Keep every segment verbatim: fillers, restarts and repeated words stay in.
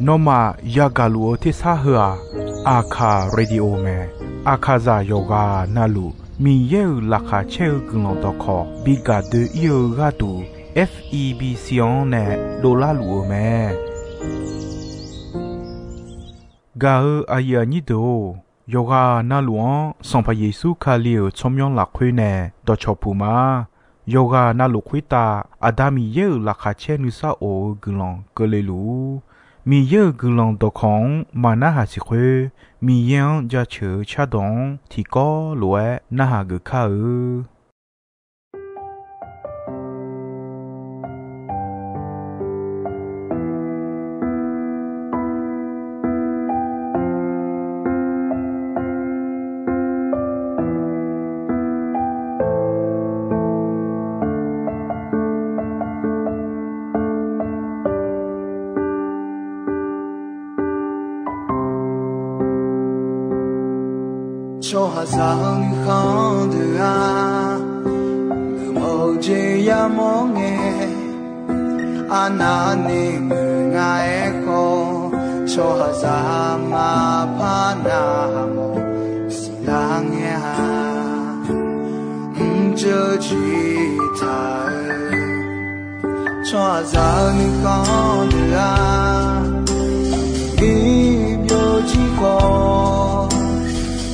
Nawmaf yagaq luf-eu tersar heu-aq, Aqkaq Radio mae. Aqkaqzaq yawqghaq navluf Miqyaer-euq laqkhaq caer-eu guiqlanq dawqkawq bi gaq doe-ir-eu gharduq, F E B C-anr nae dovlar luf-eu mae. Gaq-eu aqyuif aqnyir deuq-or, yawqghaq navluf-anr Sanqpaq Yeqsur Kali-euq tsawrmyanr lafkhoer nae dawqcawq puq ma. Yawqghaq navluf khoertav Aqda Miqyaer-euq laqkhaq caer nuisar of-eu guiqlanq keuvle luf-ur. Miqyaer-euq guiqlanq dawqkawq-anr maqnarhaq siq khoer, Miqyaer-anr jaceuq-eu cardawq-anr tiqkawv lof-aer narhaq geuf kar-eu. Tsawrhaqzaq-eu nuikhanr deuq-aq, geufmawf-eu jeq yamawr ngae, arnavni muiq nga-aer khawf, tsawrhaqzaq maqpar navmawf siqlar ngae-a. Mrjeuv jir taq-eu tsawrhaqzaq-eu nuikhanr deuq-aq, bi byovjir khawf,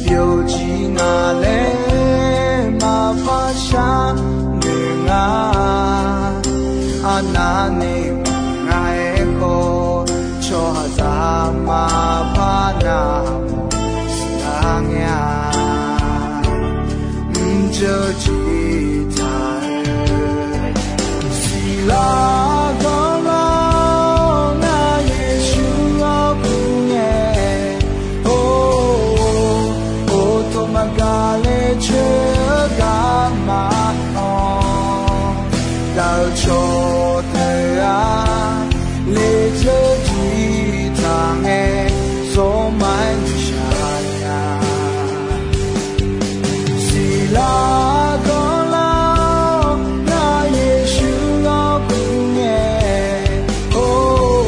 byovjir nga laer maqpar sharnoeq nga. Arnavni muiq nga-aer khawf, tsawrhaqzaq maqpar navmawf siqlar ngae-a. Mrjeuv jir taq-eu siqlar ganlar-awr, ngar Yeqsur-anr kur ngae, or, or, tawq maqgaq le coer-eu garma-anr, gaq-eu cawqdeuq-aq, lejeur jir taq ngae, zawrma-aer nuishaq nya. Siqlar ganlar-awr, ngar Yeqsur-anr kur ngae, or,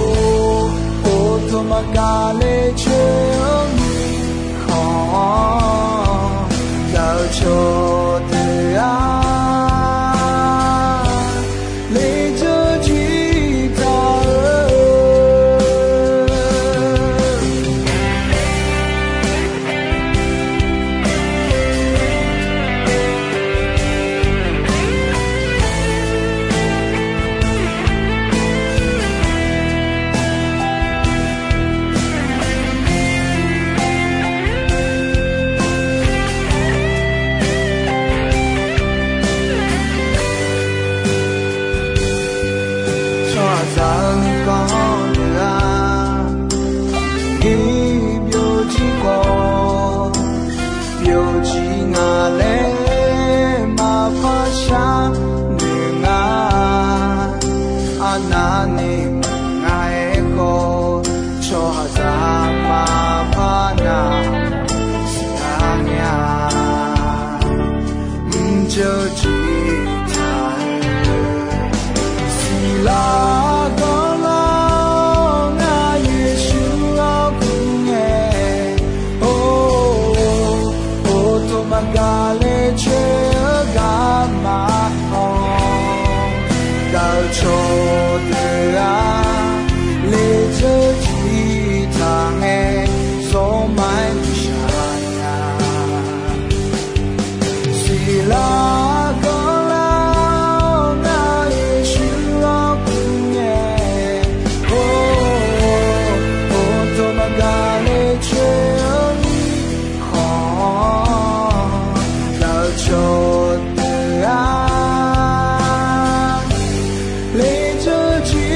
or, tawq maqgaq le coer-eu mirkhanq-anr, gaq-eu cawqdeuq-aq, lejeur jir taq-eu Tsawrhaqzaq-eu nuikhanr deuq-aq, bi byovjir khawf, byovjir nga laer maqpar sharnoeq nga. Arnavni muiq nga-aer khawf, tsawrhaqzaq maqpar navmawf siqlar ngae-a. Mrjeuv jir taq-eu siqlar ganlar-awr, ngar Yeqsur-anr kur ngae, or, or, tawq maqgaq le coer-eu garma-anr, gaq-eu cawqdeuq-aq, lejeur jir taq ngae, zawrma-aer nuishaq nya. Siqlar ganlar-awr, ngar Yeqsur-anr kur ngae, or, or, tawq maqgaq le coer-eu mirkhanq-anr, gaq-eu cawqdeuq-aq, lejeur jir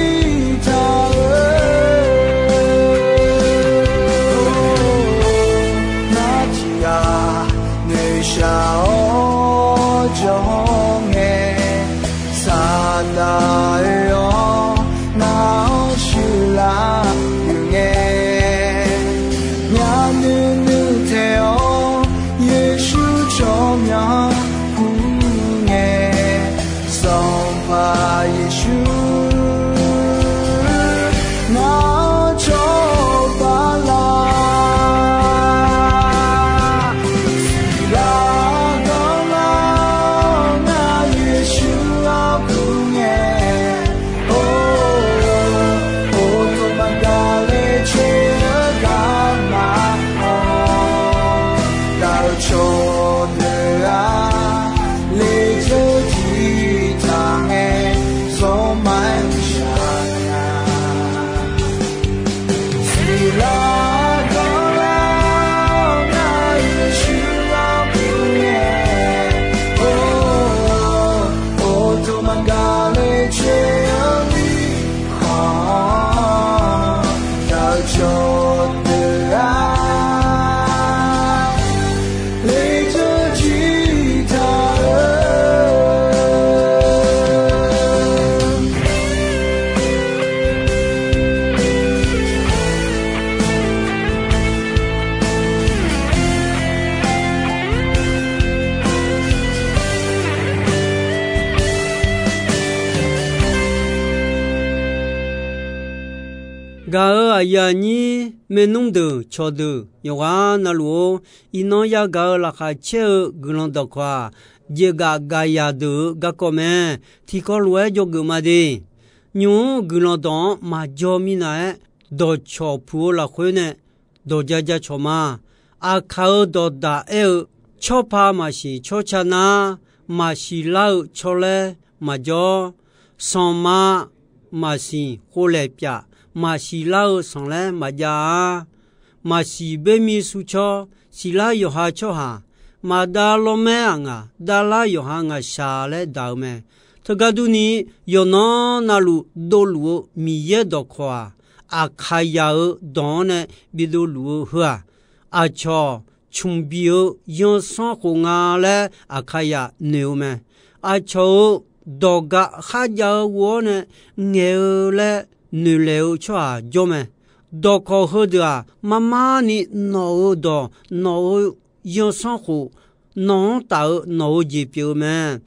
Gaq-euq aqyuif aqnyir maernmr deuq cawqdeuq yawqghaq navluf-or, iqnan yagaq-euq laqkhaq caer-eu guiqlanq dawqkawq-aq, jeqgaf gaqyaq deuq-euq garkawv mae. Tiqkawv lof-aer dzawgeuf ma de. Nymq-mr guiqlanq dawq-anr maqjaw minav-aer, dawqcawq puq-eu lafkhoer nae dawq ja ja cawq ma. Aqkaq-euq dawqdaq aer-eu, tsawrpa maqsiq tsawrca nar, maqsiq lar-eu tsawrlaer maqjawr. Sanqma maqsiq khovlaeq pyaf, maqsiq lar-eu sanqlaer maqjav-a. Maqsiq boermi surcawr, siqlar yawqha tsawrhaq, maqdav lawrmaer-aq ngaq, davlar yawqha ngaqshaq laer daq-eu mae. Teugar durni, yawqnan navluf dovluf-eu Miqyaer dawqkawq-aq, Aqkaqyaq-euq dawq-anr nae bidovluf-eu heu-aq, aqcawq cmq biq-eu yansanr khof nga laer Aqkaqyaq noeq-eu mae. Aqcawq-euq dawq gaq kharjav-eu ghov-awr nae ngaeq-eu laer noeqlaeq-eu tsawrhaq jawr mae. Dawqkawq heudeuq-aq, marmar ni nawq-euq dawq, nawq-euq yansanr khof, nawq-anr taf-eu nawq-euq jeq pyeuf-eu mae.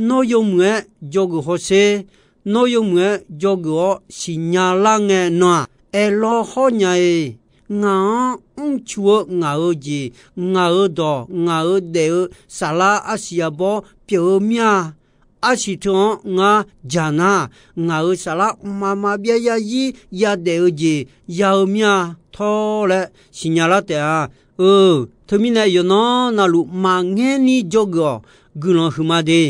Nawr yawmuiq-aer dzawgeuf hawsher. Nawr yawmuiq-aer dzawgeuf-awr siqnya lar ngae nan-aq, aerlawr hawr nya-iq. Ngaq-anr mrcu-eu ngaq-euq jeq, ngaq-euq dawq, ngaq-euq daef-eu saflar arsiq arbawr pyeuf-eu mir-a. Arsiq teu-anr ngar dzaq nar, ngaq-euq saflar mqmaq maqbyav yarzir yadaef-eu jeq ya-eu mir-a tawr laer siqnya lar taef-a. Eu, teumirnae yawqnan navluf maqngaer ni dzawgeuf-awq. Guiqlanq huiqma de.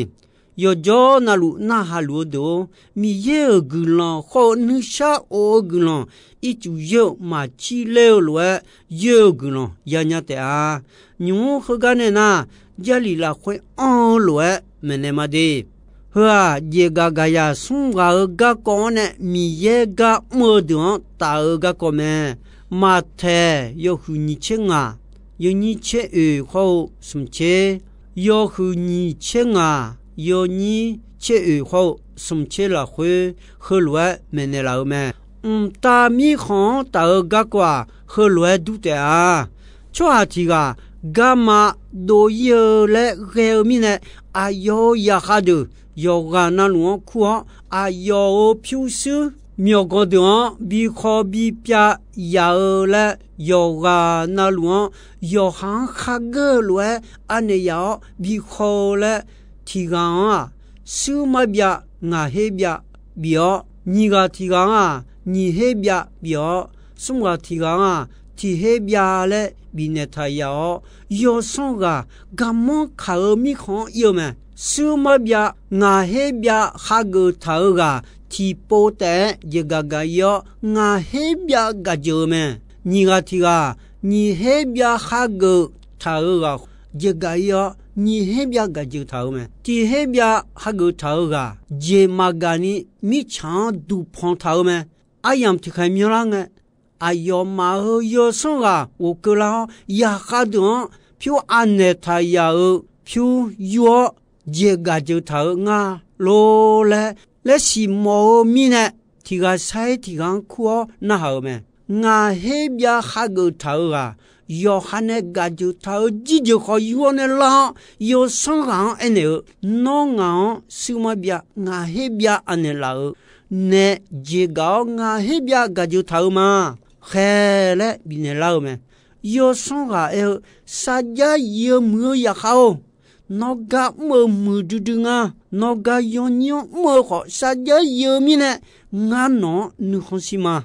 Yawqjawr navluf narhaq luf-eu deuq-or, Miqyaer-euq guiqlanq khawr-eu nuishar of-eu guiqlanq, ircuf yoer-eu maqcir ler-eu lof-aer, yoer-eu guiqlanq yanya taef-a. Nymq-mr heugar nae nar, Jarlif lafkhoer anr-eu lof-aer maeqnaeq ma de. Heu-aq, jeqgaq gaqyaq smr ghaq-euq garkawv-anr nae Miqyaer gar mr-eu deuq-anr taf-eu garkawv mae. Maqtaeq yawhuiq nyiq tser ngaq, yawnyir tser oeq khawr-eu smq tser, yawhuiq nyiq tser ngaq, yawnyir tser oeq khawr-eu smq tser lafkhoer heulof-aer maeqnaeq laf-eu mae. Mqtav mirkhanq-anr taf-eu garkawv-aq, heulof-aer dur taef-a. Tsawrhaq tiq ghaq garma dov-ir-eu laer ghae-eu mirnae, aqyawf-euq zaqkhav deuq yawqghaq navluf-anr kur-awr, aqyawf-euq pyurshuir myawqganq deuq-anr bi khaw bi pyav yaf-eu laer, yawqghaq navluf-anr yawqha-anr khargeur-eu lof-aer anaeq yaf-awr bi khaw-eu laer, tiq ghaq-anr-aq, shuir marbyav ngaq her byav bif-awr, nyiq ghaq tiq ghaq-anr-aq, nyiq her byav bif-awr, smr ghaq tiq ghaq-anr-aq, tiq her byav laer bifnaeq taq yaf-awr, yawsanr ghaq garmanr kaq-eu mirkhanq-anr ir-eu mae. Shuir marbyav ngaq her byav khageuf taq-eu ghaq tiqpov taef-aer jeqgaq gaq-ir-awr, ngaq her byav gaq jeuq-eu mae. Nyiq ghaq tiq ghaq, nyiq her byav khageuf taq-eu ghaq jeqgaq-ir-awr, nyiq her byav gaq jeuq taq-eu mae. Tiq her byav khageuf taq-eu ghaq jeq maqgaq ni mirtsaq-anr duqpanq taq-eu mae. Aryamq tiqkhaeq myanrlar ngae, aqyawfmaf-euq yawsanr ghaq ghofkeuv lar-awr, zaqkhav deuq-anr pyur anaeq taq yaf-euq pyur yur-awr, jeq gaq jeuq taq-eu nga lor laer, laer siqmawf-eu mirnae, tiq ghaq sar-ir tiq ghaq-anr kur-awr narhaq-euq mae. Ngaq her byav khageuf taq-eu ghaq, yawqha nae gaq jeuq taq-eu jirjeuq khawf yur-awr nae lar-awr, yawsanr ghaq-anr aernaeq-eu, Nawr ngaq-anr shuir marbyav ngaq her byav anaeq laf-euq nae jeq gaq-awr, ngaq her byav gaq jeuq taq-eu ma. Khaeq laer bifnaeq lar-eu mae. Yawsanr ghaq aer-eu, Sarjax yif-eu muiq-eu zaqkhav-or, nawr gar mr-eu muiqdui dui nga. Nawr gar yawnyir-anr mr-eu khawf, sarjax yif-eu mirnae, ngar nawq-anr nuikhanr shir ma.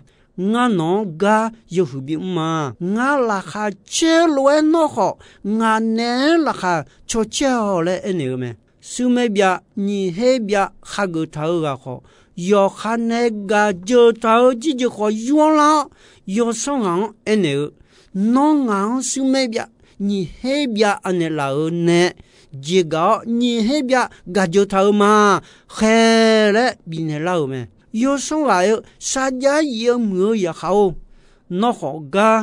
Ngar nawq-anr gar yawhuiq bimr ma. Ngar laqkhaq caer-eu lof-aer nawr khawf, ngaq naeq-aer laqkhaq cawcaer-awq laer aernaeq-eu mae. Shuir maer byav nyiq her byav khageuf taq-eu ghaq khawf, yawqha nae gaq jeuq taq-eu jirjeuq khawf yur-anr lar-awr, yawsanr ghaq-anr aernaeq-eu, Nawr ngaq-anr shuir maer byav nyiq her byav anaeq laf-euq nae jeq gaq-awr, nyiq her byav gaq jeuq taq-eu ma. Khaeq laer bifnaeq lar-euq mae. Yawsanr ghaq aer-eu, Sarjax yif-eu muiq-eu zaqkhav-or, nawr khawf gar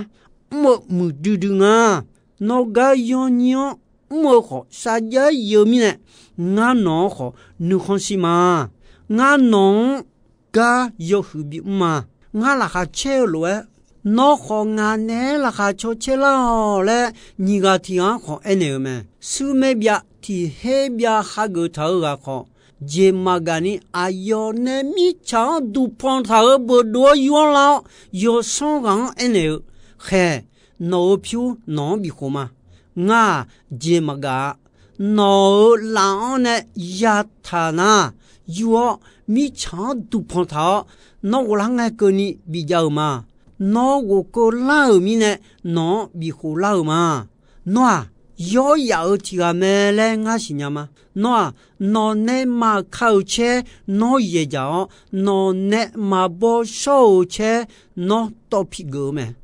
mr-eu muiqdui dui nga. Nawr gar yawnyir-anr mr-eu khawf, sarjax yif-eu mirnae, ngar nawq-anr khawf nuikhanr shir ma. Ngar nawq-anr gar yawhuiq bimr ma. Ngar laqkhaq caer-eu lof-aer, nawr khawf ngaq naeq-aer laqkhaq cawcaer lar-awq laer, nyiq ghaq tiq ghaq-anr khawf aernaeq-eu mae. Shuir maer byav tiq her byav khageuf taq-eu ghaq khawf, jeq maqgaq ni aqyawf nae mirtsaq-anr duqpanq taq-euq beudov-awr yur-anr lar-awr, yawsanr ghaq-anr aernaeq-eu, Khaeq, nawq-euq pyur nawq-anr bifkhof ma. Ngar-aq, jeq maqgaq-a. Nawq-euq laf-anr nae yataq nar, yur-awr mirtsaq-anr duqpanq taq-awr, nawr ghoflar ngae keuvni bijav-euq ma. Nawr ghofkeuv lar-euq mirnae, nawq-anr bifkhof lar-euq ma. Nawr-aq, yawr yaf-euq tiq ghaq mae laer ngar siqnya ma. Nawr-aq, nawqnae maqka-euq caer nawr yaeq dzaq-awr, nawqnae maqbaw shawr-euq caer nawr tawv pi geuf-eu mae.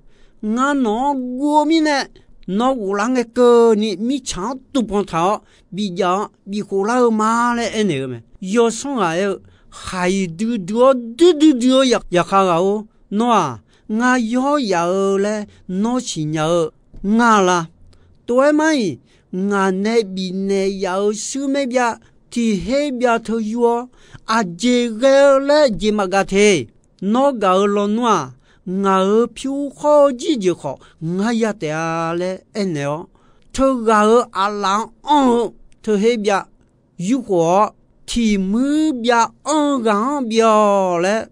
Ngar nawq-anr guv-eu mirnae, nawr ghoflar ngae keuvni mirtsaq-anr duqpanq taq-awr, bijav-awr bifkhof lar-eu ma laer aernaeq-eu mae. Yawsanr ghaq aer-eu, Khaq-iq duidui-awr duidui dui-eu yaqkhav ghaq-or, nawr-aq, ngar yawr yaf-eu laer nawr siqnya-eu ngar la? Tov-aer mar-iq, ngaq nae bifnaeq yaf-euq shuir maer byav tiq her byav teu yur-awr, aqjeq ghae-eu laer jeq maqgaq te. Nawr gaq-eu lawnmr-aq, ngaq-euq pyur khawr-eu jirjeuq khawf ngar ya taef-a laer aernaeq-awr, teughaq-euq aqlaf-anr anr-eu teu her byav yurkhof-awr, tiq muir byav anr-eu ghaq-anr byav-awq laer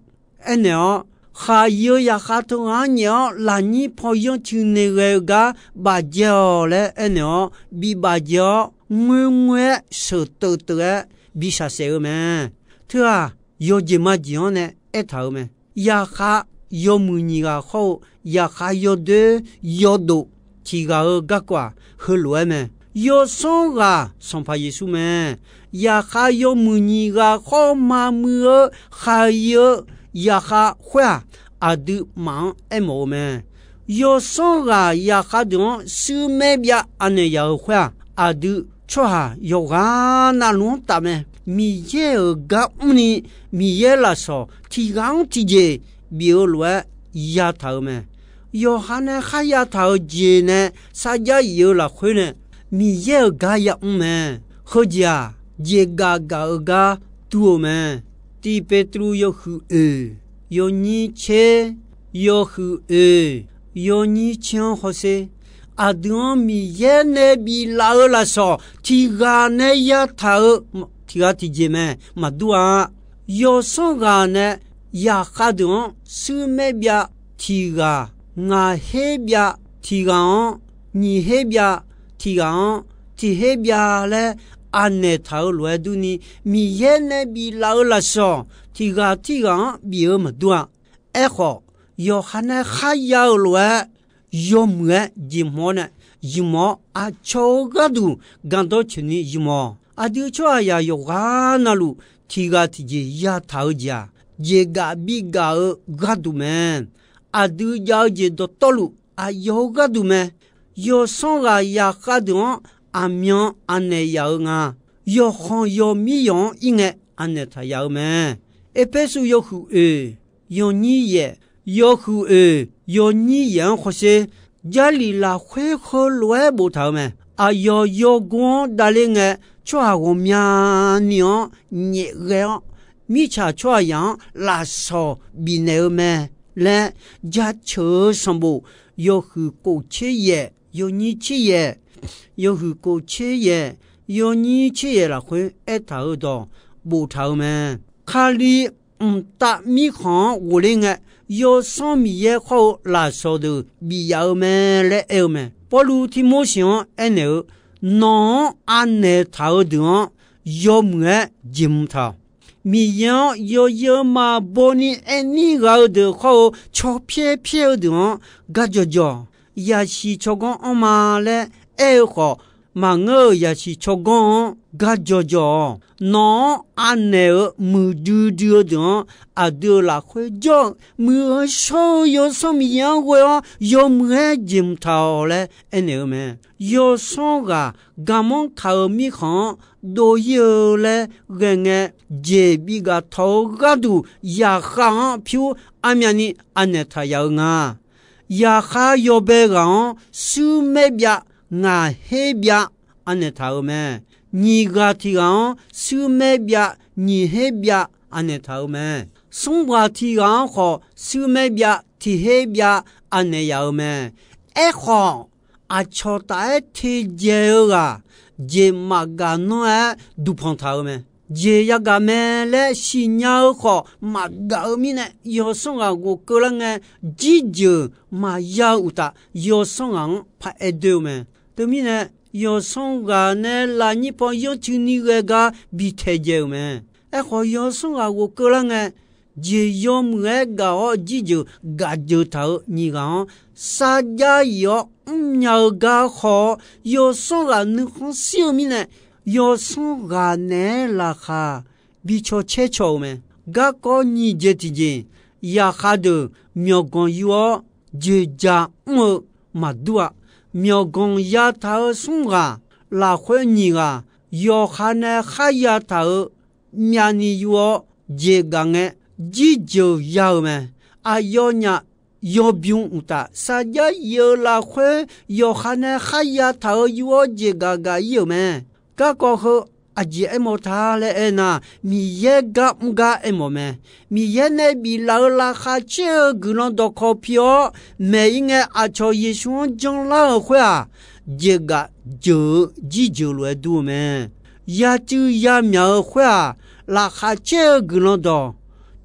aernaeq-awr, khaq-iq-eu yaqkhav teughaq-anr nyaef-awr lafnyir paw yanr cuiv nae ghae-eu gar bafdzae-awq laer aernaeq-awr, bibafdzae-awr ngoerngoer-aer sheuq teuvteuv-aer bi shaqsaef-eu mae. Teu-aq, yawjeq majeq-anr nae aertaq-euq mae. Yaqkhav yawmuiq nyiq ghaq khawr-eu, yaqkhav yawdoer yawdof tiq ghaq-euq garkawv-aq, heulof-aer mae. Yawsanr ghaq Sanqpaq Yeqsur mae. Yaqkhav yawmuiq nyiq ghaq khawr-eu maqmuiq-eu khaq-iq-eu yaqkhav khoer-aq, aqdui maf-anr aermawf-eu mae. Yawsanr ghaq yaqkhav deuq-anr shuir maer byav anaeq yaf-euq khoer-aq, aqdui tsawrhaq yawqghaq navluf-anr taf mae. Miqyaer-euq gar mrni, Miqyaer lafsawq tiq ghaq-anr tiqjeq bif-eu lof-aer yataq-euq mae. Yawqha nae kharya taq-euq jeq nae sarjax if-eu lafkhoer nae Miqyaer-euq gar yamr mae. Heujeq-aq, jeqgaf gaf-eu gar dur-eu mae. Tiq Petru yawhuiq oeq, yawnyir tser, yawhuiq oeq, yawnyir tser-anr hawsher. Aqdui-anr Miqyaer nae biflaf-eu lafsawq tiq ghaq nae yataq-eu tiq ghaq tiqjeq mae maqdur-a. Yawsanr ghaq nae yaqkhav deuq-anr shuir maer byav tiq ghaq, ngaq her byav tiq ghaq-anr, nyiq her byav tiq ghaq-anr, tiq her byav laer anaeq taq-eu lof-aer durni, Miqyaer nae biflaf-eu lafsawq tiq ghaq tirghaq-anr bif-eu maqdur-a. Aerkhawf, yawqha nae kharya-euq lof-aer yawmuiq-aer jeqhmq-awr nae, yamq-awr aqcawq-eu gharduq gardawr coeqni yamq-awq. Aqdui tsawrhaqzaq yawqghaq navluf tiq ghaq tiqjeq yataq-eu jeq-aq, jeqgaf bigaf-eu gharduq mae. Aqdui jav-eu jeq dawqtawvluf aqyawf-eu gharduq mae. Yawsanr ghaq yaqkhav deuq-anr aqmyan anaeq yaf-eu nga. Yawqkhanq yawmir yawq-anr ir ngae anaeq taq yaf-eu mae. Erpersu yawhuiq oeq, yawnyir yaef, yawhuiq oeq yawnyir yaef-anr hawsher. Jarlif lafkhoer heulof-aer boftaq-euq mae. Aqyawf yawgor-anr davler ngae, tsawrhaq ghawqmyani-anr nyaefghae-awr, mirtsaq tsawrhaqzaq-anr lafsawq bifnaeq-eu mae laer jaceuq-eu sanqbof yawhuiq kof tser yaef, yawnyir tser yaef, yawhuiq kof tser yaef, yawnyir tser yaef lafkhoer aertaq-euq dawq boftaq-euq mae. Kali mqtav mirkhanq-anr ghofler ngae, Yawsanr Miqyaer khawr-eu lafsawq deuq bif yaf-eu mae laer aer-eu mae. Pawrluv Tirmorseq-anr aernaeq-eu, Nawq-anr anaeq taq-eu deuq-anr yawmuiq-aer jeqhmq taq-awq. Miqyaer-anr yawzeu maqbaw ni aer nir ghaq-eu deuq khawr-eu caw pyaer pyaer-eu deuq-anr gar jawqjawq. Yasiq tsawrganr anrma laer aer-eu khawf, maqngeur-euq yasiq tsawrganr-anr gar jawqjawq-awq. Nawq-anr anaeq-eu muiqdui dui-eu deuq-anr aqdui-euq lafkhoer jawr-eu muiq-eu shawr-eu Yawsanr Miqyaer-anr ghoe-awr yawmuiq-aer jeqhmq taq-awq laer aernaeq-eu mae. Yawsanr ghaq garmanr taq-euq mirkhanq-anr dov ir-eu laer ghae ngae, jeq bigaq tawq-eu gharduq yaqkhav-anr pyur armyavni anaeq taq yaf-eu nga. Yaqkhav yawbae ghaq-anr shuir maer byav ngaq her byav anaeq taq-euq mae. Nyiq ghaq tiq ghaq-anr shuir maer byav nyiq her byav anaeq taq-euq mae. Smr ghaq tiq ghaq-anr khawf shuir maer byav tiq her byav anaeq yaf-euq mae. Aerkhawf, aqcawq taf-aer tejae-eu ghaq jeq maqgaq nanr-aer duqpanq taq-euq mae. jeq yagaq mae laer siqnya-eu khawf maqgaq-eu mirnae, yawsanr ghaq ghofkeuv lar ngae, jirjeuq maqya-eu uqtaf, yawsanr ghaq-anr paraer doer-eu mae. Teumirnae, yawsanr ghaq nae lafnyir paw yanrcuini ghae gar bi taedzae-euq mae. Aerkhawf, yawsanr ghaq ghofkeuv lar ngae, jeq yawmuiq-aer gaq-awr jirjeuq gaqjeuq taq-euq nyiq ghaq-anr sarjax yif-awr mrnya-eu gar haw-awr, yawsanr ghaq nuikhanr shir-eu mirnae, yawsanr ghaq naeq-aer laqkhaq bi caw caer caw-euq mae. Garkawv nyiq jeq tiqjeq, yaqkhaq deuq myawqganq yu-awr joeqjaq mr-eu maqdur-a. Myawqganq yataq-eu smr ghaq, lafkhoer nyiq ghaq, yawqha nae kharya taq-euq myavni yu-awr jeqgaf ngae, jirjeuq ya-euq mae. Aqyawfnyaf yawbymr uqtaf, sarjax yif-eu lafkhoer yawqha nae kharya taq-euq yu-awr jeqgaf gaq ir-euq mae. Garkawv heu aqjeq aermawf ta laer aernar, Miqyaer gar mr gar aermawf mae. Miqyaer nae biflaf-euq laqkhaq caer-eu guiqlanq dawqkawq pi-awr, maeq ir ngae aqcawq Yeqsur-anr janlar-euq khoer-aq, jeqgaf jeuq-eu jirjeuq lof-aer dur-eu mae. Yacuiv yamyaq-eu khoer-aq, laqkhaq caer-eu guiqlanq dawq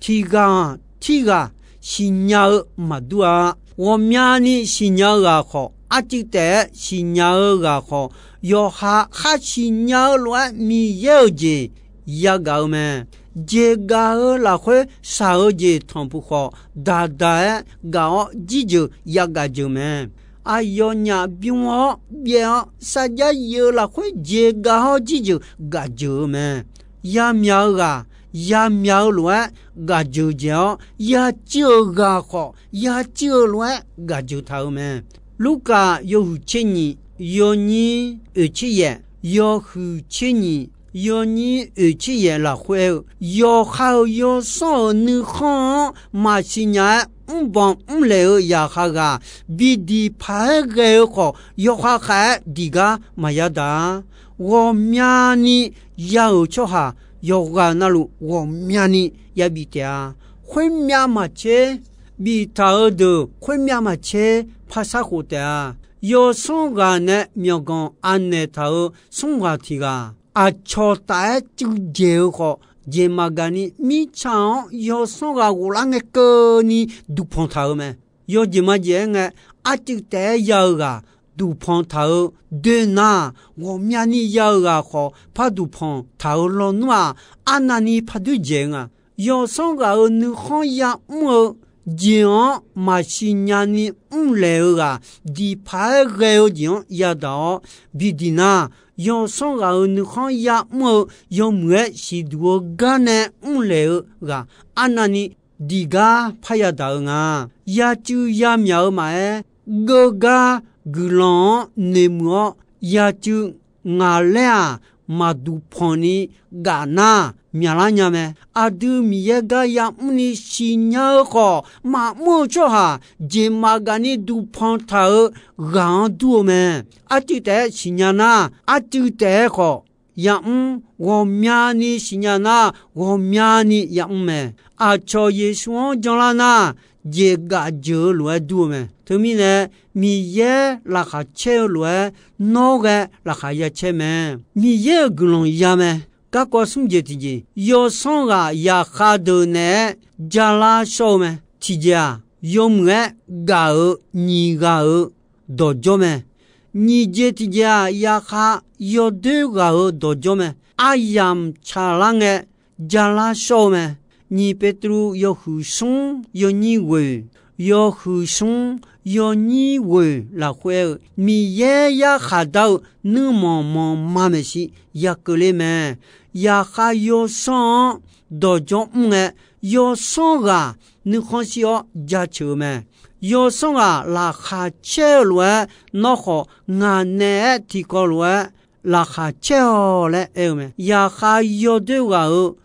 tiq ghaq-anr tirghaq siqnya-eu maqdur-a. Ghawqmyani siqnya-eu ghaq khawf, arcuiv taef-aer siqnya-eu ghaq khawf, yawqha khar siqnya-eu lof-aer Miqyaer-euq jeq yagaq-eu mae. Jeqgaf-eu lafkhoer shaq-eu jeq tanqpuq khawf, daqdaq-aer gaq-awr jirjeuq yagaq jeuq mae. Aqyawfnyaf bymr-awr byaev-awr sarjax yif-eu lafkhoer jeqgaf-awr jirjeuq gaqjeuq-eu mae. Yamyaq-eu ghaq, yamyaq-eu lof-aer gaqjeuq jaeq-awr, yacuiv-euq ghaq khawf yacuiv-eu lof-aer gaqjeuq taq-eu mae. Lurkaf yawhuiq tser nyiq, yawnyir oeq tser yaef, yawhuiq tser nyiq, yawnyir oeq tser yaef lafkhoer aer-eu, yawqha-euq yawsanr-euq nuikhanr-anr maqsiq nya-aer mrbanq mrlaeq-eu yaqkhav ghaq, bi diq paq-aer ghae-eu khawf, yawkhav khav-aer diq gar maqya daq-a. Ghawqmyani ya-euq tsawrhaq yawqghaq navluf ghawqmyani yabif taef-a. Khoermyav maqtser biftaq-eu deuq, khoermyav maqtser par sar khof taef-a. Yawsanr ghaq nae myawqganq anaeq taq-euq smr ghaq tiq ghaq, aqcawq taf-aer cuiv jaeq-eu khawf, jeq maqgaq ni mirtsaq-anr yawsanr ghaq ghoflar ngae keuvni duqpanq taq-eu mae. Yawjeq majeq-aer ngae, arcuiv taef-aer ya-eu ghaq duqpanq taq-eu doe nar, ghawqmyani ya-eu ghaq khawf par duqpanq taq-eu lawnmr-aq, arnavni par doer dzaeq-eu nga. Yawsanr ghaq-euq nuikhanr ya'mr-eu jeq-anr maqsiq nyani mrlaeq-eu ghaq, diq paq-aer ghae-eu jeq-anr yadaq-awr bi diq nar, yawsanr ghaq-euq nuikhanr ya'mr-eu yawmuiq-aer siqduq-eu gar nae mrlaeq-eu ghaq, arnavni diq gar parya daq-eu nga. Yacuiv yamyaq-eu maqaer, geugar guiqlanq-anr noeqmuiq-awr, yacuiv ngaq laer-aq, maqduq panq ni gaf nar, myaqlar nya mae. Aqdui Miqyaer gar ya'mr ni siqnya-eu khawf, maqmr-eu tsawrhaq jeq maqgaq ni duqpanq taq-eu ghaq-anr dur-eu mae. Arcuiv taef-aer siqnya nar, arcuiv taef-aer khawf ya'mr, ghawqmyani siqnya nar, ghawqmyani ya'mr mae. Aqcawq Yeqsur-anr janlar nar, jeq gaf jeuq-eu lof-aer dur-eu mae. Teumirnae, Miqyaer laqkhaq caer-eu lof-aer nawr ghae laqkhaq ya caer mae. Miqyaer-euq guiqlanq ya mae. Garkawv smr jeq tiqjeq, yawsanr ghaq yaqkhav deuq naeq-aer jalar shawr-eu mae. Tiqjeq-aq, yawmuiq-aer gaq-euq nyiq ghaq-euq dawqjawr mae. Nyiq jeq tiqjeq-aq, yaqkhav yawdoer ghaq-euq dawqjawr mae. Aryamq tsaqlar ngae jalar shawr-eu mae. Nyiq Petruv yawhuiq smr yawnyir ghoeq, yawhuiq smr yawnyir ghoeq lafkhoer-eu, Miqyaer yarkhaq dar-eu nuirmanq manqma maeqshi ya keuvler mae. Yaqkhav yawsanr-anr dawqjawr mr ngae, yawsanr ghaq nuikhanr shir-awr jaceuq-eu mae. Yawsanr ghaq laqkhaq caer-eu lof-aer, nawr khawf ngaq naeq-aer tiqkawv lof-aer laqkhaq caer-awq laer aer-eu mae. Yaqkhav yawdoer ghaq-euq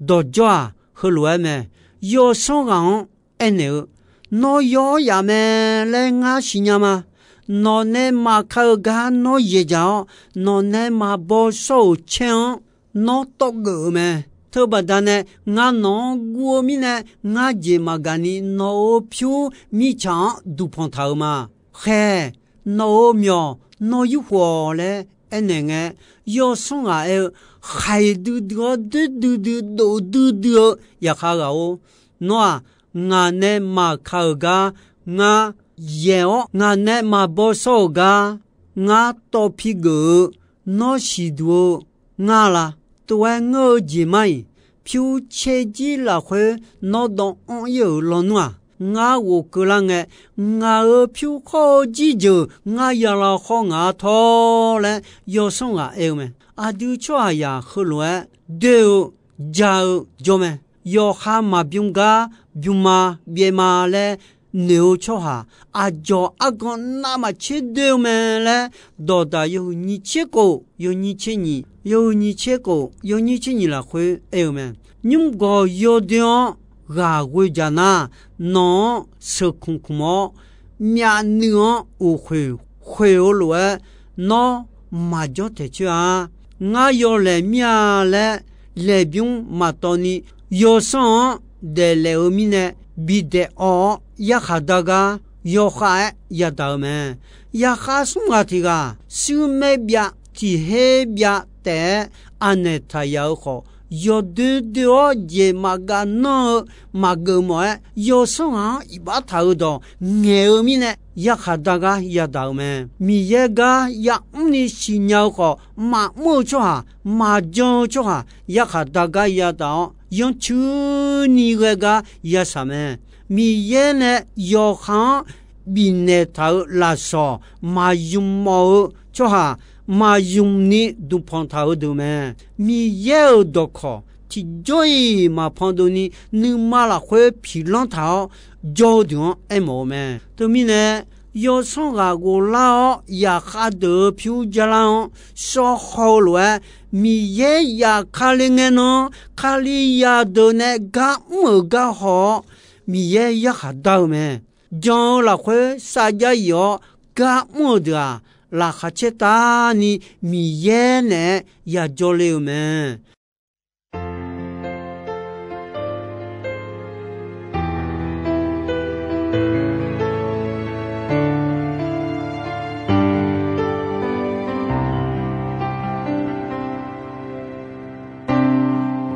dawqjawr-aq, heulof-aer mae. Yawsanr ghaq-anr aernaeq-eu, Nawr yaw-awr yaf mae laer ngar siqnya ma. Nawq nae maqka-eu gar nawr yaeqdzaq-awr, nawq nae maqbaw shawr-euq caer-anr nawr tawv geuf-eu mae. Teubaqda nae ngar nawq-anr guv-eu mirnae, ngar jeq maqgaq ni nawq-euq pyur mirtsaq-anr duqpanq taq-eu ma. Khaeq, nawq-euq myawq nawr yurkhof-awq laer aernaeq ngae, yawsanr ghaq aer-eu, khaiq duidui-awr doer duidui, dov duidui-eu yaqkhav ghaq-or, nawr-aq, ngaq nae maqka-euq gar ngar yaeq-awr, ngaq nae maqbaw shawr-euq gar ngar tawv pi geuf-eu, nawr siqduq-eu ngar la? Tov-aer ngeur-eu jeq mar-iq, pyur tser jir lafkhoer nawr dawv anr ir-euq lawnmr-aq, ngar ghofkeuv lar ngae, ngaq-euq pyur khawr-eu jirjeuq ngar ya lav khawr ngaq-a tawr laer yawsanr ghaq aer-eu mae. Aqdui tsawrhaqzaq heulof-aer doer-eu, ja-eu jawr mae. Yawqha maqbymr gar bymma byaev ma laer noeq-eu tsawrhaq, aqdzawq argan navmaqtser doer-eu mae laer, dawqdaq yawhuiq nyiq tser khof yawnyir tser nyiq, yawhuiq nyiq tser khof yawnyir tser nyiq lafkhoer aer-eu mae. Nymr gawq yawdoer-anr ghaq ghoe dzaq nar, nawq-anr sheuq kmq kmq-awr, myavnuiv-anr uqkhoeq khoeq-eu lof-aer, nawr maqjawr taeq coer-a. Ngar yawlaeq mir-a laer laeqbymr maqtawv ni, yawsanr-anr daef laef-eu mirnae bidaef awv-awr, yarkhaq dar gar yawkhav-aer yadaq-eu mae. Yaqkhav smr ghaq tiq ghaq shuir maer byav tiq her byav taef-aer anaeq taq yaf-eu khawf, yawdoer doer-awr jeq maqgav nanr-eu maqgeuf mawf-aer, yawsanr ghaq-anr iqbax taq-eu dawq ngaeq-eu mirnae, yarkhaq dar gar yadaq-euq mae. Miqyaer gar yamr ni siqnya-eu khawf, maqmr-eu tsawrhaq, maqjan-eu tsawrhaq, yarkhaq dar gar yadaq-awr, yanrcuir ni ghae gar yashaq mae. Miqyaer nae yawqha-anr bifnaeq taq-euq lafsawq maqymq mawf-eu tsawrhaq, maqymq ni duqpanq taq-eu deuq mae. Miqyaer-euq dawqkawq tiqjawr-iq maqpan dov ni, nuima lafkhoer piqlanr taq-awr jawr-eu deuq-anr aermawf-eu mae. Teumirnae, yawsanr ghaq ghoflar-awr yaqkhav deuq-euq pyur jarlar-anr shawr haw-eu lof-aer, Miqyaer yaf Kali ngae nan, Kalizaq deuq nae gar mr-euq gar haw-awr, Miqyaer yarkhaq dar-eu mae. Jan-eu lafkhoer sarjax yif-awr gar mr-euq deuq-aq, laqkhaq caer taq ni Miqyaer naeq-aer yajawr le-eu mae.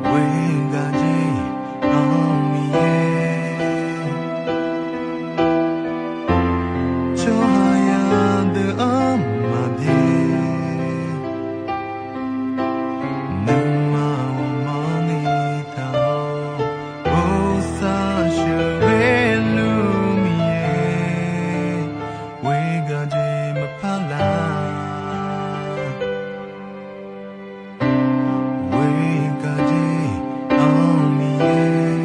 Ghoe gaq jeq-anr Miqyaer, tsawrhaqzaq deuq-anr maqbyaer, nuima ghawqmanrni taq-awr, bosav sheuqghae luf Miqyaer, ghoe gaq jeq maqpar lar. Ghoe gaq jeq-anr Miqyaer,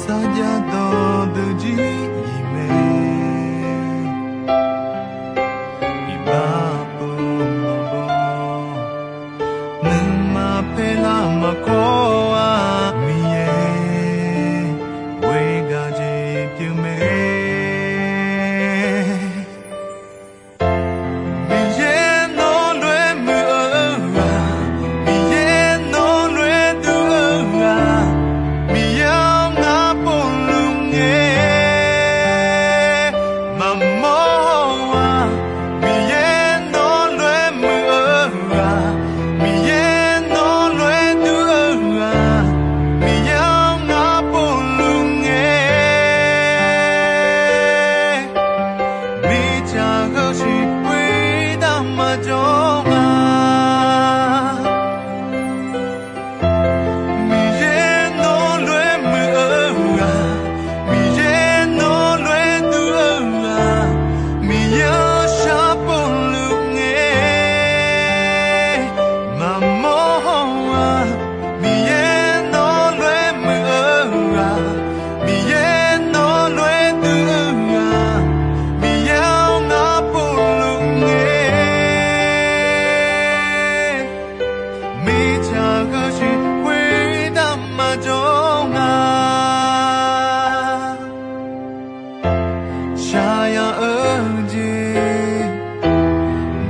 sarjax dawqdeuq jir iq mae, iqbax pov maqbaw, nuima paerlar maqkawr-a Miqyaer, ghoe gaq jeq pyeuf mae. Miqyaer nawr lof-aer muiq-eu ghaq, Miqyaer nawr lof-aer duq-eu ghaq, Miqyaer-anr ngar povluf ngae maqmawr-a. Miqyaer nawr lof-aer muiq-eu ghaq, Miqyaer nawr lof-aer duq-eu ghaq, Miqyaer-anr ngar povluf ngae, mirtsaq heusiq khoertav maqjawr nga. Miqyaer nawr lof-aer muiq-eu ghaq, Miqyaer nawr lof-aer duq-eu ghaq, Miqyaer-anr shar povluf ngae maqmawr-a. Miqyaer nawr lof-aer muiq-eu ghaq, Miqyaer nawr lof-aer duq-eu ghaq, Miqyaer-anr ngar povluf ngae, mirtsaq heusiq khoertav maqjawr nga. Shaqyaq-eu jeq,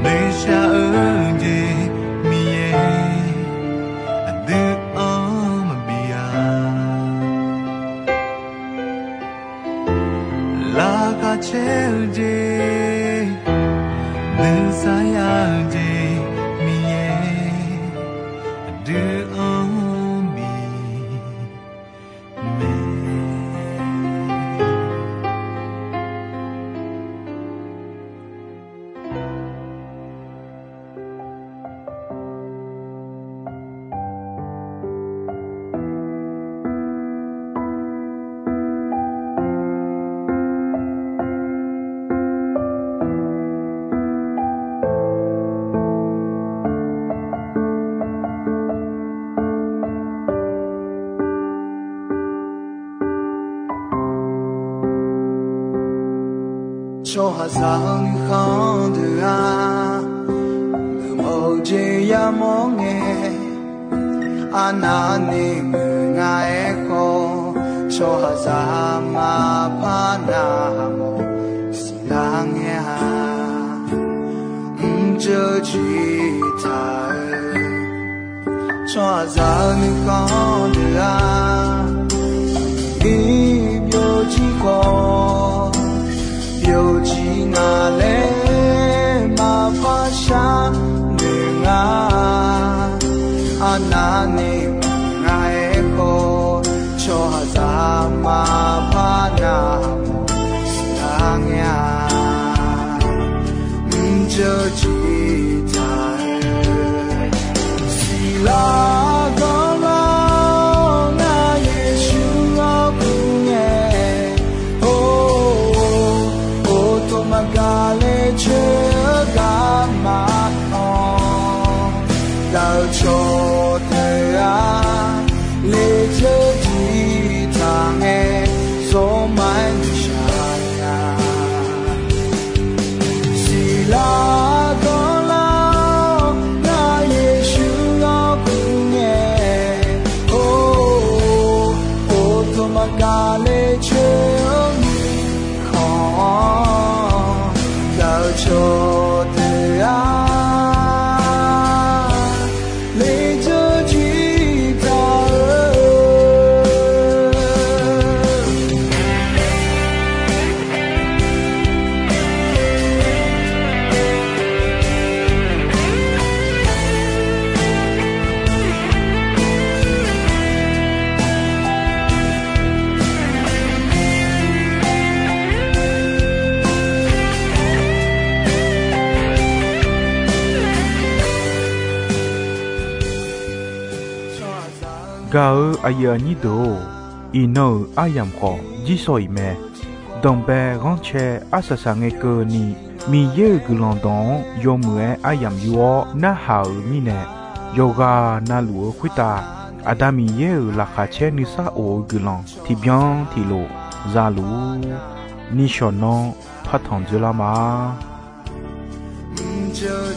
noeqshaq-eu jeq, Miqyaer aqdui-anr maqbi-a. Laqkhaq caer-eu jeq, Saqyaq-eu jeq Miqyaer aqdui-anr bif mae. Tsawrhaqzaq-eu nuikhanr deuq-aq, geufmawf-eu jeq yamawr ngae, arnavni muiq nga aerkhawf, tsawrhaqzaq maqpar navmawf siqlar ngae-a. Mrjeuv jir taq-eu tsawrhaqzaq-eu nuikhanr deuq-aq, irbyov jir khawf, byovjir nga laer maqpar sharnoeq nga. Arnavni muiq nga aerkhawf, tsawrhaqzaq maqpar navmawf siqlar ngae-a. Mrjeuv jir taq-eu siqlar ganr lar-awr, ngar Yeqsur-anr kur ngae. Or, or, or, tov maqgaq le coer-eu garma-anr, gaq-eu cawq deuq-aq, lejeur jir taq ngae, zawrma-aer nuishaq nya. Siqlar ganr lar-awr, ngar Yeqsur-anr kur ngae. Or, or, or, tov maqgaq le coer-eu mirkhanq-anr, gaq-eu cawq deuq-aq, lejeur jir taq-eu Gaq-eu aqyuif aqnyir deuq-or, iqnan-euq aryamq khawf jirsawq iq mae. Danqbae ghanrcae arsaq saq ngae keuvni, Miqyaer-euq guiqlanq dawq-anr yawmuiq-aer aryamq yur-awr narhaq-euq mirnae, yawqghaq navluf-eu khoertav Aqda Miqyaer-euq laqkhaq caer nuisar of-eu guiqlanq tiqbyan tiqlof zaluf-ur. Nishawq nanr partanq dzeurlar ma. Mrjeuv